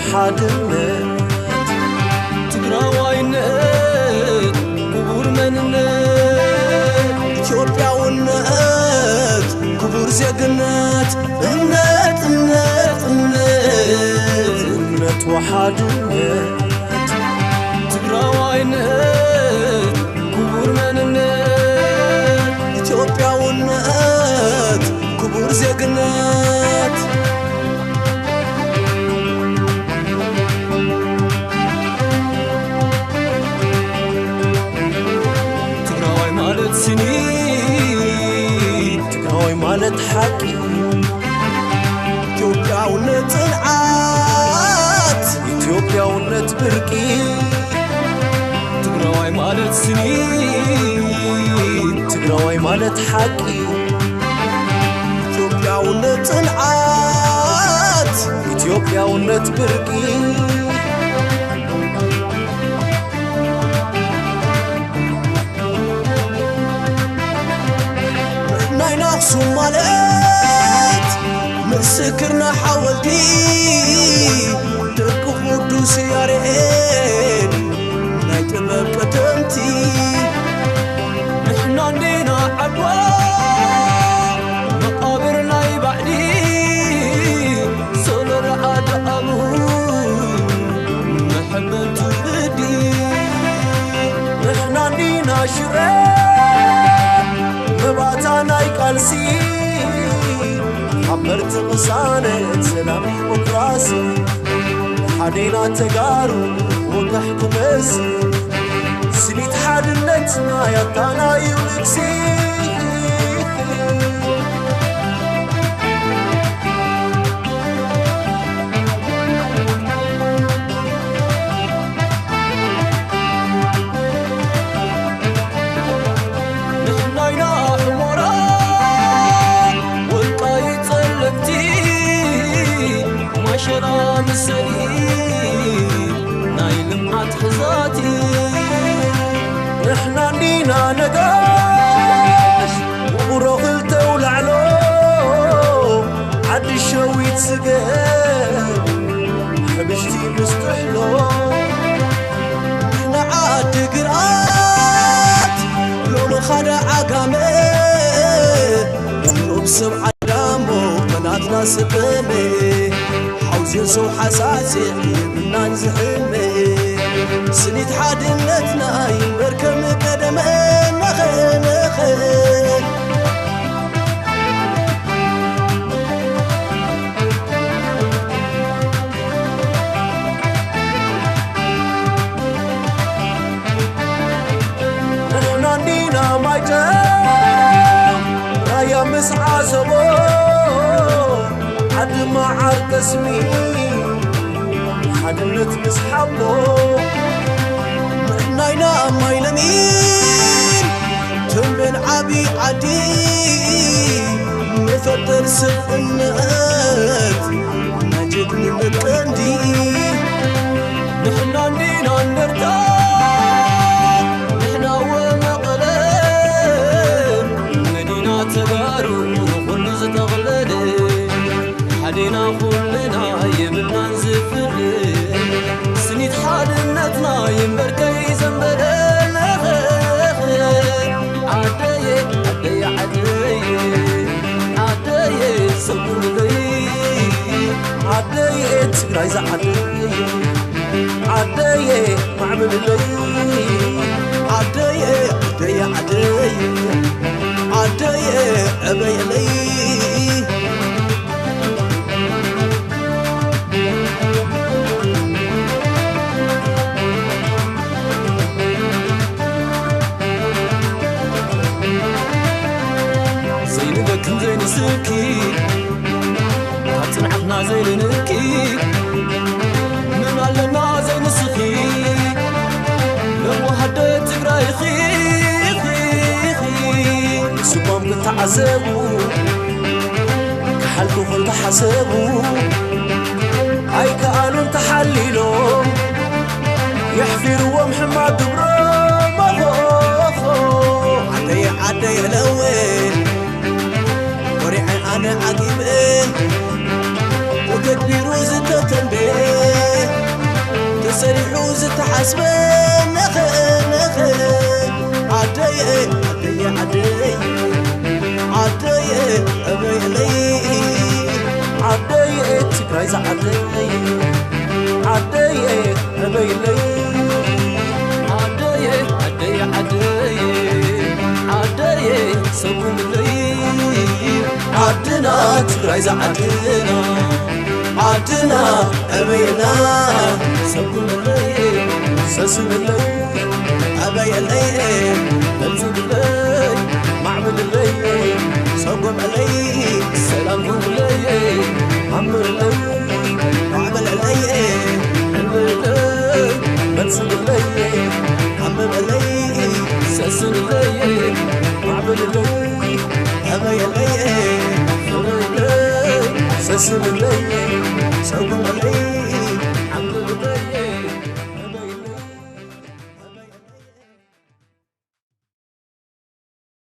ሓድነት ትግራዋይነት ክቡር መንነት ኢትዮጵያውነት ክቡር ዜግነት እምነት እምነት እምነት እምነት ወሓድነት ትግራዋይነት ክቡር መንነት ኢትዮጵያውነት ክቡር ዜግነት ትግራዋይ ማለት ስኒት ትግራዋይ ማለት ሓቂ ኢትዮጵያውነት ጽንዓት ኢትዮጵያውነት ብርቂ ትግራዋይ ማለት ስኒት ትግራዋይ ማለት ሓቂ ኢትዮጵያውነት ጽንዓት ኢትዮጵያውነት ብርቂ ናይና ኣኽሱም ማለት ምስክርና ሓወልቲ ደቂ ቅዱስ ያሬድ ናይ ጥበብ ቀደምቲ ንሕና እንዲና ዓድዋ መቓብር ናይ ባዕዲ ሰሎር ኣድኣሙ መሐመድ ትውልዲ ንሕና እንዲና ሽረ መባእታ ናይ ቃልሲ ሓበርቲ ቅሳነት ሰላም ዲሞክራሲ ሓዴና ተጋሩ ወጋሕ ክመስል ስኒት ሓድነትና ያታና እዩ ልግሲ ንሕናይና ሕሞራ ወልቃይ ጸለምቲ ማሸላ ምሰሊ ናይ ልምዓት ሕዛቲ ንሕና እንዲና ነጋሽ ውቕሮ ክልተ ውላዕሎ ዓዲ ሸዊት ስገር ሕብሽቲ ምስ ጥሕሎ ንዓዲ ግራት ሎሚ ኻዳ ዓጋመ ሩብ ሰብ ዓዳሞ መናትና ስጠመ ሓውዜን ሰው ሓሳሴ የብናን ዝሕመ ስኒት ሓድነትና ይንበር ከም ቀደመ ነኸ ነኸ ንሕና እንዲና ማይጨው ራያ ምስ ዓሰቦ ዓዲ መዓር ጠስሚ ሓድነት ምስ ሓቦ ንሕናይና ማይለሚን ተንቤን ዓቢ ዓዲ መፈጠር ስብእነት ናይ ጀግንነት ቀንዲ ንሕና እንዲና እንደርታ ንሕና ወመቐለ መዲና ተጋሩ ንኹሉ ዝጠቕለለ ሓዴና ኩልና የብልናን ዝፍለ ስኒት ሓድነትና ይንበር ከይዘንበለ ዓደየ ዓደየ ዓደየ ዓደየ ሰጉምለይ ዓደየ ትግራይ ዝዓደየ ዓደየ ማዕብልለይ ዓደየ ዓደየ ዓደየ ዓደየ ዕበየለይ ዘይንበክን ዘይንስኪ ካብ ጽንዓትና ዘይንንኪ ምን ኣለና ዘይንስኺ ለዋሃደ ትግራይኺ ንስቆም ክተዓዘቡ ክሓልፉ ክልተሓሰቡ ኣይከኣሉን ተሓሊሎም የሕፊርዎም ሕማቅ ግብሮም ኣኾ ዓደይ ዓደይ እለወ ወሪዐ ኣነ ዓጊበ ተተግቢሩ ዝተተንበየ ሓስበ ነኸ ነኸ ዓደየ ዓደየ ዓደየ ዓደየ ኣበየለይ ዓደየ ትግራይ ዝዓደየ ዓደየ ኣበየለይ ዓደየ ዓደየ ዓደየ ዓደየ ሰጉምለይ ዓድና ትግራይ ዝዓድና ዓድና ኣበየና ሰጉምለይ ሰስምለይ ኣበየለይ በልጽግለይ ማዕብልለይ ሰጉምለይ ሰላም ጉምለይ ኣምርለይ ማዕብልለይ ዕብልለይ በልጽግለይ ኣምርለይ ሰስምለይ ማዕብልለይ ኣበየለይ ፍርለይ ሰስምለይ ሰጉምለይ